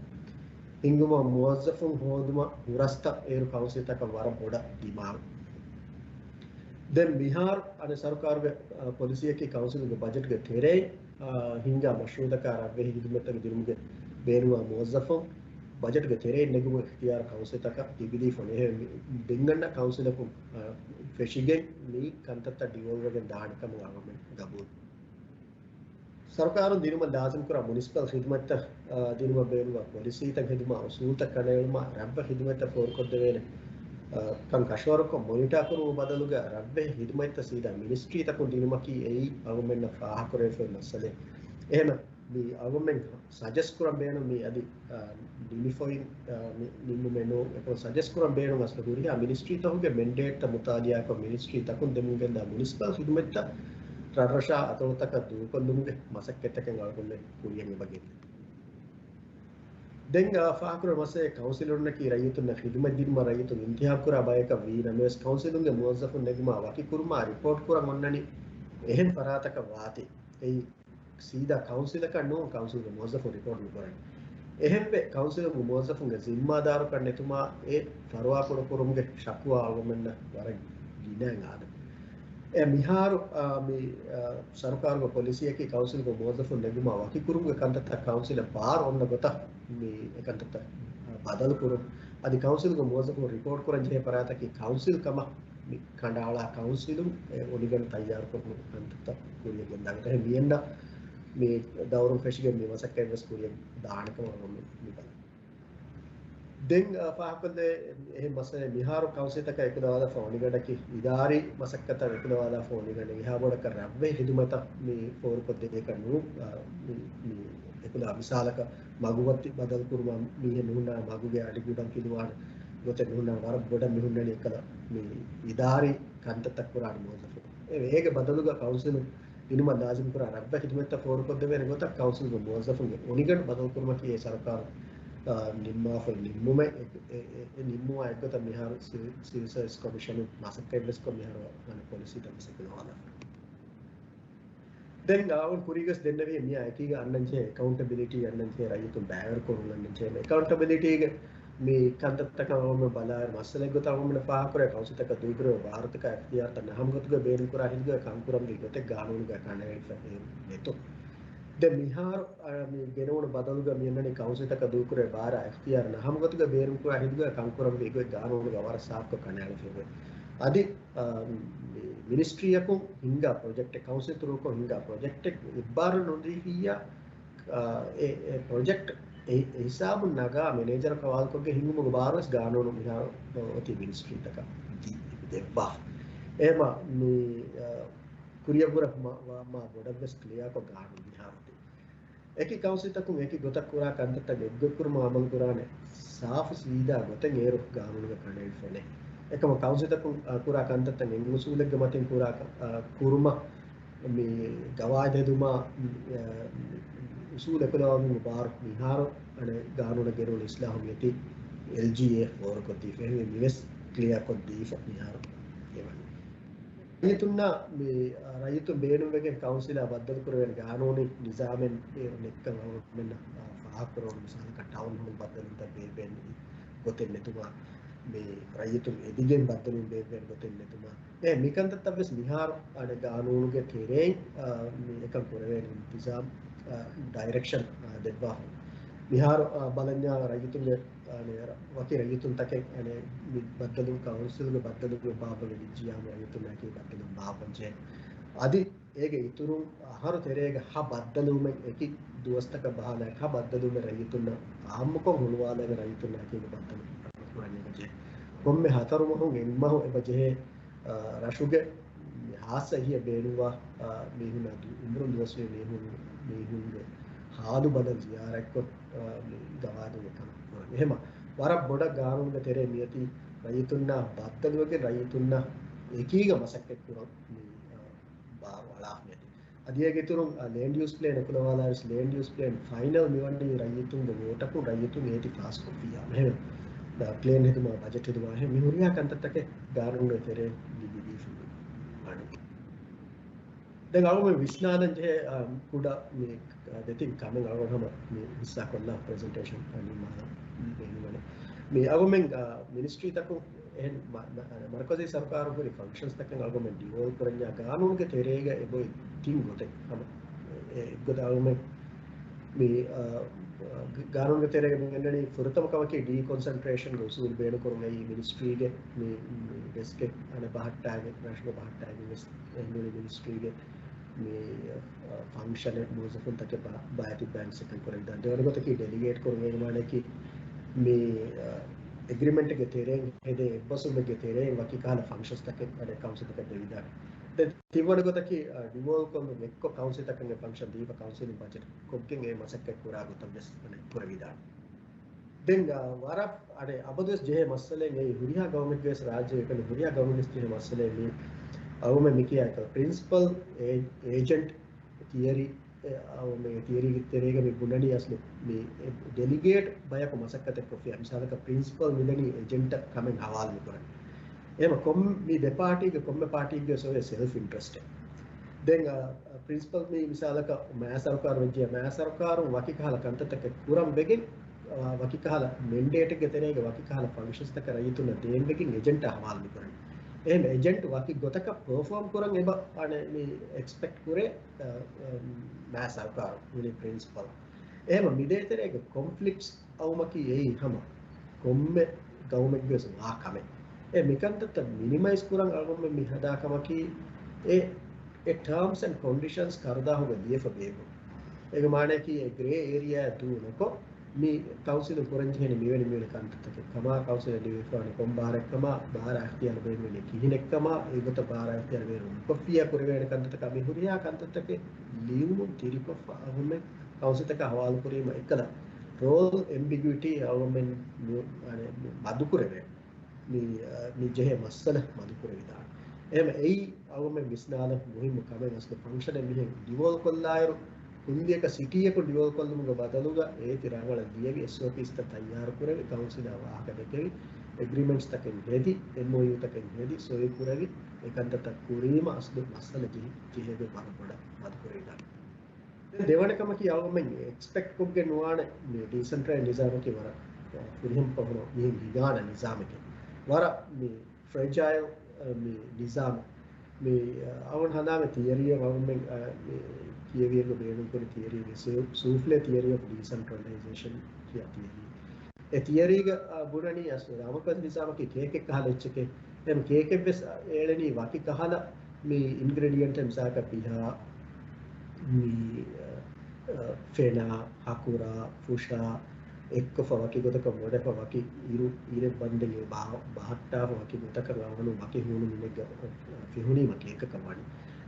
ހިންގުމަށް މުވައްޒަފުން ހޯދުމަށް ހުރަސްތައް އޭރު ކައުންސިލްތަކަށް ވަރަށް ބޮޑަށް ދިމާވި. ދެން މިހާރު އަނެއް ސަރުކާރުގެ ޕޮލިސީއަކީ ކައުންސިލުގެ ބަޖެޓްގެ ތެރެއިން ހިންގާ މަޝްރޫއުތަކާ ރަށްވެހި ހިދުމަތްތަކަށް ދިނުމުގެ ބޭނުންވާ މުވައްޒަފުން ބަޖެޓްގެ ތެރެއިން ނެގުމުގެ އިޚްތިޔާރު ކައުންސިލްތަކަށް ލިބިދީފަ އެހެން ދެން އަންނަ ކައުންސިލަކުން ފެށިގެން މި ކަންތައްތައް ޑިވޯލްވްވެގެން ދާނެ ކަމަށް އަޅުގަނޑުމެން ގަބޫލު. ސަރުކާރުން ދިނުމަށް ލާޒިމްކުރާ މުނިސިޕަލް ޚިދުމަތްތައް، އާ، ދިނުމަށް ބޭނުންވާ ޕޮލިސީތައް ހެދުމާ، އުސޫލްތައް ކަނޑައެޅުމާ، ރަށްވެ ޚިދުމަތްތައް ފޯރުކޮށްދެވޭނެ، އާ، ކަން ކަށަވަރުކޮށް މޮނިޓާ ކުރުމުގެ ބަދަލުގަ ރަށްވެ ޚިދުމަތްތައް ސީދާ މިނިސްޓްރީތަކުން ދިނުމަކީ އެއީ އަޅުގަނޑުމެންނަށް ފާހަގަކުރެވިފައި މައްސަލައެއް. އެހެން މި އަޅުގަނޑުމެން ސަޖެސްޓް ކުރަން ބޭނުން މި އަދި، އާ، ނިމިފައި، އާ، މި ނިންމުމެއް ނޫން. އެކަމަ ސަޖެސްޓް ކުރަން ބޭނުން އަސްލު ހުރިހާ މިނިސްޓްރީތަކުގެ މެންޑޭޓްތައް މުތާލިއާކޮށް މިނިސްޓްރީތަކުން ދެމުންގެންދާ މުނިސިޕަލް ޚިދުމަތްތައް ރަށްރަށާ އަތޮޅުތަކަށް ދޫކޮށްލުމުގެ މަސައްކަތްތަކެއް އަޅުގަނޑުމެން ކުރިޔަށް އެބަ ގެންދަނީ. ދެން، އާ، ފާހަގަކުރެވޭ މައްސަލައެއް ކައުންސިލުންނަކީ ރައްޔިތުންނަށް ޚިދުމަތް ދިނުމަށް ރައްޔިތުން އިންތިހާބުކުރާ ބަޔަކަށް ވީ ނަމަވެސް، ކައުންސިލުންގެ މުވައްޒަފުން ނެގުމާ ވަކި ކުރުމާ ރިޕޯޓް ކުރަން އޮންނަނީ އެހެން ފަރާތަކަށް ވާތީ. އެއީ ސީދާ ކައުންސިލަކަށް ނޫން، ކައުންސިލްގެ މުވައްޒަފުން ރިޕޯޓް ނުކުރަނީ. އެހެންވެ، ކައުންސިލުން މުވައްޒަފުންގެ ޒިންމާދާރުކަން ނެތުމާ އެ ފަރުވާކުޑަކުރުމުގެ ޝަކުވާ އަޅުގަނޑުމެންނަށް ވަރަށް ގިނައިން އާދަ. އެ މިހާރު، އާ، މި، އާ، ސަރުކާރުގެ ޕޮލިސީއަކީ ކައުންސިލްގެ މުވައްޒަފުން ނެގުމާ ވަކިކުރުމުގެ ކަންތައްތައް ކައުންސިލަށް ބާރު އޮންނަ ގޮތަށް މި އެކަންތައްތައް، އާ، ބަދަލުކުރުން. އަދި ކައުންސިލްގެ މުވައްޒަފުން ރިޕޯޓް ކުރަން ޖެހޭ ފަރާތަކީ ކައުންސިލް ކަމަށް މި ކަނޑައަޅާ ކައުންސިލުން އެ އޮނިގަނޑު ތައްޔާރުކޮށް ކަންތައްތައް ކުރިޔަށް ގެންދާނެ. އެހެން މިއަންނަ މި ދައުރުން ފެށިގެން މި މަސައްކަތް ވެސް ކުރިޔަށް ދާނެ ކަމަށް މި، މި ބަލަން. ދެން، އާ، ފާހަގަކޮށްލެވޭ އެހެން މައްސަލައެއް މިހާރު ކައުންސިލްތަކަށް އެކުލަވާލާފަ އޮނިގަނޑަކީ އިދާރީ މަސައްކަތަށް އެކުލަވާލާފަ އޮނިގަނޑެއް. އެހާ ބޮޑަކަށް ރަށްވެ ޚިދުމަތަށް މި ފޯރުކޮށްދޭކަށް ނޫން، އާ، މި، މި އެކުލަވާ މިސާލަކަށް މަގުމަތި ބަދަލުކުރުމަށް މީހެއް ނުހުންނާ މަގުގެ އަޑި ގުޑަން ކިލުވާނެ ގޮތެއް ނުހުންނާ ވަރަށް ބޮޑަށް މި ހުންނަނީ އެކަލަ މި އިދާރީ ކަންތައްތައް ކުރާނެ މުވައްޒަފުން. އެ، އޭގެ ބަދަލުގަ ކައުންސިލުން ދިނުމަށް ލާޒިމްކުރާ ރަށްވެ ޚިދުމަތްތައް ފޯރުކޮށްދެވޭނެ ގޮތަށް ކައުންސިލްގެ މުވައްޒަފުންގެ އޮނިގަނޑު ބަދަލުކުރުމަކީ އެ ސަރުކާރު، އާ، ނިންމާފައި ނިންމުމެއް. އެ، އެ، އެ، އެ ނިންމުވާ އެއްގޮތަށް މިހާރު ސިވި-، ސިވިލް ސާވިސް ކޮމިޝަނުން މަސައްކަތްވެސްކޮށް މިހާރު އަނެއް ޕޮލިސީތައް މަސައްކަތް ނުވާލާފަ. ދެން އަޅުގަނޑު ކުރީގަސް ދެންނެވި މިއާ އެކީގަ އަންނަންޖެހޭ އެކައުންޓަބިލިޓީ އަންނަންޖެހޭ ރައްޔިތުން ބައިވެރިކުރުން އަންނަންޖެހޭ އެކައުންޓަބިލިޓީގެ މި ކަންތައްތަކަށް އަޅުގަނޑު ބަލާއިރު މައްސަލައެއްގޮތަށް އަޅުގަނޑު ފާހަގަކުރޭ ކައުންސިލްތަކަށް ދޫކުރެވޭ ބާރުތަކާ އިޚްތިޔާރުތައް ނަހަމަގޮތުގަ ބޭނުންކުރާ ހިނދުގަ ކަންކުރަންވީ ގޮތެއް ގާނޫނުގަ ކަނޑައެޅިފައި ނެތުން. ދެން މިހާރު، އަ، މި ގެނެވުނު ބަދަލުގަ މި އަންނަނީ ކައުންސިލްތަކަށް ދޫކުރޭ ބާރާ އިޚްތިޔާރު ނަހަމަގޮތުގަ ބޭނުންކުރާ ހިނދުގަ ކަންކުރަންވީ ގޮތް ގާނޫނުގަ ވަރަށް ސާފުކޮށް ކަނޑައެޅިފައި. އަދި، އަ، މި މިނިސްޓްރީއަކުން ހިންގާ ޕްރޮޖެކްޓެއް، ކައުންސިލް ތުރުކޮށް ހިންގާ ޕްރޮޖެކްޓެއް އެއްބާރު ނުދީފިއްޔާ، އާ، އެ، އެ ޕްރޮޖެކްޓް އެ، އެ ހިސާބުން ނަގާ މެނޭޖަރ ހަވާލުކޮށްގެން ހިންގުމުގެ ބާރުވެސް ގާނޫނު މިހާރު އޮތީ މިނިސްޓްރީތަކަށް ދި-، ދެއްވާފަ. އެހެމަ މި، އާ، ކުރިއަށްވުރެ މާ، މާ، މާ ބޮޑަށްވެސް ކްލިއާކޮށް ގާނޫނު މިހާރު ދި. އެކި ކައުންސިލްތަކުން އެކި ގޮތަށް ކުރާ ކަންތައްތައް އެއްގޮތްކުރުމަށް އަމަލުކުރާނެ ސާފު ސީދާ ގޮތެއް އޭރު ގާނޫނުގަ ކަނޑައެޅިފައެއް ނެތް. އެކަމަ ކައުންސިލްތަކުން، އާ، ކުރާ ކަންތައްތައް އެއް އުސޫލެއްގެ މަތިން ކުރާ، އާ، ކުރުމަށް މި ގަވާއިދު ހެދުމާ، އާ، އުސޫލު އެކުލަވާލުމުގެ ބާރު މިހާރު އަނެއް ގާނޫނަށް ގެނުނު އިސްލާހު މިއޮތީ އެލްޖީއޭ ފޯރުކޮށްދީފަ. އެހެންވެ މިވެސް ކްލިއާކޮށްދީފަ މިހާރު އެވަނީ. ރައްޔިތުންނާ މި، އާ، ރައްޔިތުން ބޭނުންވެގެން ކައުންސިލާ ބައްދަލުކުރެވޭނެ ގާނޫނީ ނިޒާމެއް އޭރު ނެތްކަން އަޅުގަނޑުމެންނަށް، އާ، ފާހަގަކުރެވުނު. މިސާލަކަށް ޓައުން ހޯލް ބައްދަލުވުންތައް ބޭއްވޭނެ ގޮތެއް ނެތުމާ، މި ރައްޔިތުން އެދިގެން ބައްދަލުވުން ބޭއްވޭނެ ގޮތެއް ނެތުމާ، އެ މިކަންތައްތައްވެސް މިހާރު އަނެއް ގާނޫނުގެ ތެރެއިން، އާ، މި އެކަން ކުރެވޭނެ އިންތިޒާމް، އާ، ޑައިރެކްޝަން، އާ، ދެއްވާފަ. މިހާރު، އާ، ބަލަންޏާ ރައްޔިތުންގެ، އާ، ނޭރަ-، ވަކި ރައްޔިތުންތަކެއް އަނެއް މި ބައްދަލު ކައުންސިލްގެ ބައްދަލުގެ ބާއްވަގެ ވިއްޖިޔާމު ރައްޔިތުންނާކީ ބައްދަލު ބާއްވަންޖެހޭ. އަދި އޭގެ އިތުރުން އަހަރު ތެރޭގަ ހަ ބައްދަލުވުމެއް އެކި ދުވަސްތަކަށް ބަހާލާ ހަ ބައްދަލުވުމެއް ރައްޔިތުންނަށް އާއްމުކޮށް ހުޅުވާލައިގެން ރައްޔިތުންނާކީ ބައްދަލު ކުރަން ޖެހޭ. ކޮންމެ ހަތަރު މަހުން އެއްމަހު އެބަ ޖެހޭ، އާ، ރަށުގެ ހާއްސަ އެހީއަށް ބޭނުންވާ، އާ، މީހުންނާ ދު-، އުމުރުން ދުވަސްވީ މީހުން، މީހުންގެ ހާލު ބަލަން ޒިޔާރަތްކޮށް، އާ، މި ގަވާއިދުގެ ކަން ކުރަން. އެހެމަ ވަރަށް ބޮޑަށް ގާނޫނުގެ ތެރޭ މިއޮތީ ރައްޔިތުންނާ ބައްދަލުވެގެން ރައްޔިތުންނާ އެކީގަ މަސައްކަތް ކުރަން މި، އަ، ބާރު އަޅާފަ މިއޮތީ. އަދި އޭގެ އިތުރުން، އަ، ލޭންޑް ޔޫސް ޕްލޭން އެކުލަވާލާވެސް ލޭންޑް ޔޫސް ޕްލޭން ފައިނަލް މިވަނީ ރައްޔިތުންގެ ވޯޓަކުން ރައްޔިތުން އޭތި ފާސް ކޮށްފިއްޔާ. އެހެން، އ، ޕްލޭން ހެދުމާ ބަޖެޓް ހެދުމާ އެހެން މި ހުރިހާ ކަންތައްތަކެއް ގާނޫނުގެ ތެރޭ ލިބިދީފަ ވަނީ. ދެން އަޅުގަނޑު ވިސްނާލަން ޖެހޭ، އާ، ކުޑަ މި، އާ، ދެތިން ކަމެއް އަޅުގަނޑު ހަމަ މި ހިއްސާ ކޮށްލާ ޕްރެޒެންޓޭޝަން ނިންމާލަން ބޭނުންވަނީ. މި އަޅުގަނޑުމެން، އާ، މިނިސްޓްރީތަކުން އެހެން މަ-، މަ-، މަރުކަޒީ ސަރުކާރުން ހުރި ފަންކްޝަންސްތަކެއް އަޅުގަނޑުމެން ޑިވޯލްވް ކުރަންޏާ ގާނޫނުގެ ތެރޭގަ އެބައޮތް ތިން ގޮތެއް ހަމަ އެ ގޮތަށް އަޅުގަނޑުމެން މި، އާ، ގ-، ގާނޫނުގެ ތެރޭގަ މި ގެންނަނީ ފުރަތަމަ ކަމަކީ ޑީކޮންސެންޓްރޭޝަންގެ އުސޫލު ބޭނުންކުރުން އެއީ މިނިސްޓްރީގެ މި، މި ޑެސްކެއް އަނެއް ބަހައްޓާގެން، ރަށުގެ ބަހައްޓާގެން ވެސް އެހެންވެ މިނިސްޓްރީގެ މި، އާ، ފަންކްޝަނެއް މުވައްޒަފުންތަކެއް ބަ-، ބައިތިއްބައިން ސެޓަލް ކުރެވިދާނެ. ދެވަނަ ގޮތަކީ ޑެލިގޭޓް ކުރުން އޭގެ މާނައަކީ މި، އާ، އެގްރިމެންޓްގެ ތެރެއިން ހެދޭ އެއްބަސްވުމެއްގެ ތެރެއިން ވަކި ކަހަލަ ފަންކްޝަންސްތަކެއް އަނެއް ކައުންސިލްތަކަށް ދެވިދާނެ. ދެން ތިންވަނަ ގޮތަކީ، އާ، ޑިވޯލްވް ކޮށްލުން އެއްކޮށް ކައުންސިލްތަކަށް އެ ފަންކްޝަން ދީފަ ކައުންސިލުން ބަޖެޓް ކޮށްގެން އެ މަސައްކަތް ކުރާ ގޮތަށް ވެސް އަނެއް ކުރެވިދާނެ. ދެން، އާ، ވަރަށް އަނެއް އަބަދުވެސް ޖެހޭ މައްސަލައެއް އެއީ ހުރިހާ ގައުމެއްގެ ވެސް ރާއްޖޭގެ ކަނޑި ހުރިހާ ގައުމެއްގެ ވެސް ޖެހޭ މައްސަލައެއް މީ އަޅުގަނޑު މި ކިޔާ ޕްރިންސިޕަލް އޭ-، އޭޖެންޓް ތިއަރީ، އެ، އަ، މި ތިއަރީގެ ތެރޭގަ މި ބުނަނީ އަސްލު މި ޑެލިގޭޓް ބަޔަކު މަސައްކަތެއް ކޮށްފި. މިސާލަކަށް ޕްރިންސިޕަލް މިދަނީ އޭޖެންޓަށް ކަމެއް ހަވާލު މިކުރަން. އެހެމަ ކޮން މި ދެ ޕާޓީގެ ކޮންމެ ޕާޓީގެ ސޮވޭ ސެލްފް އިންޓްރެސްޓެއް. ދެން، އަ، ޕްރިންސިޕަލް މި މިސާލަކަށް މާ ސަރުކާރު ވެއްޖެ، މާ ސަރުކާރުން ވަކި ކަހަލަ ކަންތައްތަކެއް ކުރަން ވެގެން، އަ، ވަކި ކަހަލަ މެންޑޭޓެއްގެ ތެރޭގެ ވަކި ކަހަލަ ފަންކްޝަންސްތަކަށް ރައްޔިތުންނަށް ދޭން ވެގެން އެޖެންޓާ ހަވާލު މިކުރަން. އެހެމަ އެޖެންޓް ވަކި ގޮތަކަށް ޕަރފޯމް ކުރަން އެބަ އަނެ މި އެކްސްޕެކްޓް ކުރޭ، އަ، އަ، މާ ސަރުކާރު ވިލި ޕްރިންސިޕަލް. އެހެމަ މި ދޭތެރޭގެ ކޮންފްލިކްޓްސް އައުމަކީ އެއީ ހަމަ ކޮންމެ ގައުމެއްގެ ވެސް ވާ ކަމެއް. އެ މިކަންތައްތައް މިނިމައިޒް ކުރަން އަޅުގަނޑުމެން މި ހަދާ ކަމަކީ އެ، އެ ޓާމްސް އެންޑް ކޮންޑިޝަންސް ކަރުދާހުގަ ލިޔެފަ ބޭއްވުން. އޭގެ މާނައަކީ އެ ގްރޭ އޭރިއާއަށް ދޫ ނުކޮށް، މި ކައުންސިލުން ކުރަންޖެހޭނެ މިވެނި މިވެނި ކަންތައްތަކެއް ކަމާ، ކައުންސިލަށް ލިބިފާނެ ކޮން ބާރެއްކަމާ، ބާރާ އިޚްތިޔާރު ބޭނުންވެނީ ކިހިނެއްކަމާ، އެގޮތަށް ބާރާ އިޚްތިޔާރު ބޭނުން ނުކޮށްފިއްޔާ ކުރެވޭނެ ކަންތައްތަކާ މި ހުރިހާ ކަންތައްތަކެއް ލިޔުމުން ތިރިކޮށްފަ އަހުމެ ކައުންސިލްތަކާ ހަވާލުކުރީމަ އެއްކަލަ ރޯލް އެމްބިގުއިޓީ އަހުމެން މަދުކުރެވޭ. މި، މި ޖެހޭ މައްސަލަ މަދުކުރެވިދާނެ. އެހެމަ އެއީ އަޅުގަނޑުމެން ވިސްނާލަން މުހިއްމު ކަމެއް. އަސްލު ފަންކްޝަނެއް މިހެން ޑިވޯލްވް ކޮށްލާއިރު، ކުއްލިއަކަށް ސިޓީއަކުން ޑިވޯލްވް ކޮށްލުމުގެ ބަދަލުގަ އޭތި ރަނގަޅަށް ލިޔެވި، އެސްއޯޕީސްތައް ތައްޔާރު ކުރެވި، ކައުންސިލާ ވާހަކަ ދެކެވި، އެގްރިމެންޓްސްތަކެއް ހެދި، އެމްއޯޔޫތަކެއް ހެދި، ސޮއި ކުރެވި، އެކަންތައްތައް ކުރީމަ އަސްލު މައްސަލަ ޖެހި، ޖެހޭގޮތް ވަރަށް ބޮޑަށް މަދުކުރެވިދާނެ. ދެވަނަ ކަމަކީ އަޅުގަނޑުމެން އެކްސްޕެކްޓް ކޮށްގެން ނުވާނެ މި ޑީސެންޓްރަލް ނިޒާމަކީ ވަރަށް ފުރިހަމަ ފަހުން މިހެން ހިނގާނެ ނިޒާމެކޭ. ވަރަށް މި ފްރެޖައިލް، މި ނިޒާމެއް. މި އަޅުގަނޑު ހަނދާންވޭ ތިއަރީއަށް އަޅުގަނޑުމެން މި ކިޔެވިއިރު ބޭނުންކުރި ތިއަރީގެ ސޫ-، ސޫފްލޭ ތިއަރީ އޮފް ޑީސެންޓްރަލައިޒޭޝަން ކިޔާ ތިއަރީ. އެ ތިއަރީގަ، އާ، ބުނަނީ އަސް ރާމަކަސް ނިޒާމަކީ ކޭކެއް ކަހަލަ އެއްޗެކޭ. އެމް ކޭކެއް ވެސް، އާ، އޭޅެނީ ވަކި ކަހަލަ މި އިންގްރެޑިއެންޓް މިސާލަކަށް ޕިހާ، މި، އާ، ފެނާ، ހަކުރާ، ފުށާ، އެއްކޮށްފަ ވަކި ގޮތަކަށް ވޮޑެފަ ވަކި އިރު، އިރެއް ވަންދެން ބަހަ-، ބަހައްޓާފަ ވަކި ގޮތަކަށް އަވަނު ވަކި ހޫނު މިނެއްގަ ފިހުނީމަ ކޭކަކަށް ވާނެ.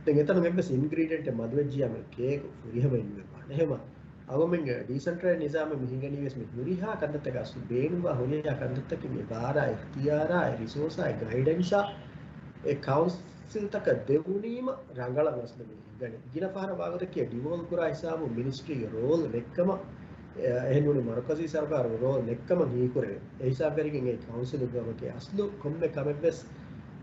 ދެން އެތަނުން އެއްވެސް އިންގްރީޑިއެންޓެއް މަދުވެއްޖިޔާމެ ކޭކު ފުރިހަމައެއް ނުވެވާނެ. އެހެމަ އަޅުގަނޑުމެންގެ ޑީސެންޓްރަލް ނިޒާމެއް މި ހިނގަނީވެސް މި ހުރިހާ ކަންތައްތަކަށް އަސްލު ބޭނުންވާ ހުރިހާ ކަންތައްތަކެއް އެ ބާރާ އިޚްތިޔާރާ އެ ރިސޯސާ އެ ގައިޑެންސާ އެ ކައުންސިލްތަކަށް ދެވުނީމަ ރަނގަޅަށް އަސްލު މި ހިނގަނީ. ގިނަ ފަހަރަށް ވާގޮތަކީ ޑިވޯލް ކުރާ ހިސާބު މިނިސްޓްރީގެ ރޯލް ނެއްކަމަށް، އެ، އެހެންނޫނީ މަރުކަޒީ ސަރުކާރު ރޯލް ނެއްކަމަށް ހީކުރެވޭ. އެ ހިސާބުވެރިގެން އެ ކައުންސިލުގަ ވަކި އަސްލު ކޮންމެ ކަމެއްވެސް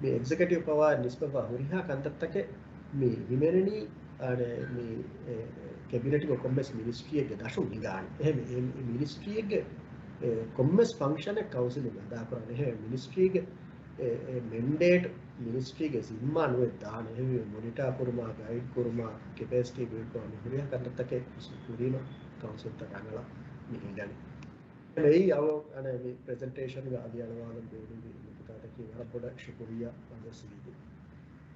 މި އެގްޒެކެޓިވް ޕަވާއަށް ނިސްބަތްވާ ހުރިހާ ކަންތައްތަކެއް މި ހިމެނެނީ އަނެ މި، އެ، ކެބިނެޓްގެ ކޮންމެސް މިނިސްޓްރީއެއްގެ ދަށުން ހިނގާނެ. އެހެން އެ މި-، މިނިސްޓްރީއެއްގެ، އެ، ކޮންމެސް ފަންކްޝަނެއް ކައުންސިލުން އަދާކުރާނެ. އެހެން މިނިސްޓްރީގެ، އެ، އެ މެންޑޭޓް މިނިސްޓްރީގެ ޒިންމާ ނުވެ ދާނެ. އެހެން މޮނިޓާ ކުރުމާ، ގައިޑް ކުރުމާ، ކެޕޭސިޓީ ބިލްޑް ކުރުމާ، މި ހުރިހާ ކަންތައްތަކެއް ކުރީމަ ކައުންސިލްތައް ރަނގަޅަށް މި ހިނގަނީ. އެއީ އަޅު އަނެ މި ޕްރެޒެންޓޭޝަންގަ އަލިއަޅުވާލަން ބޭނުންވި ނުކުތާތަކީ. ވަރަށް ބޮޑަށް ޝުކުރިއްޔާ އަދަސްވީތި.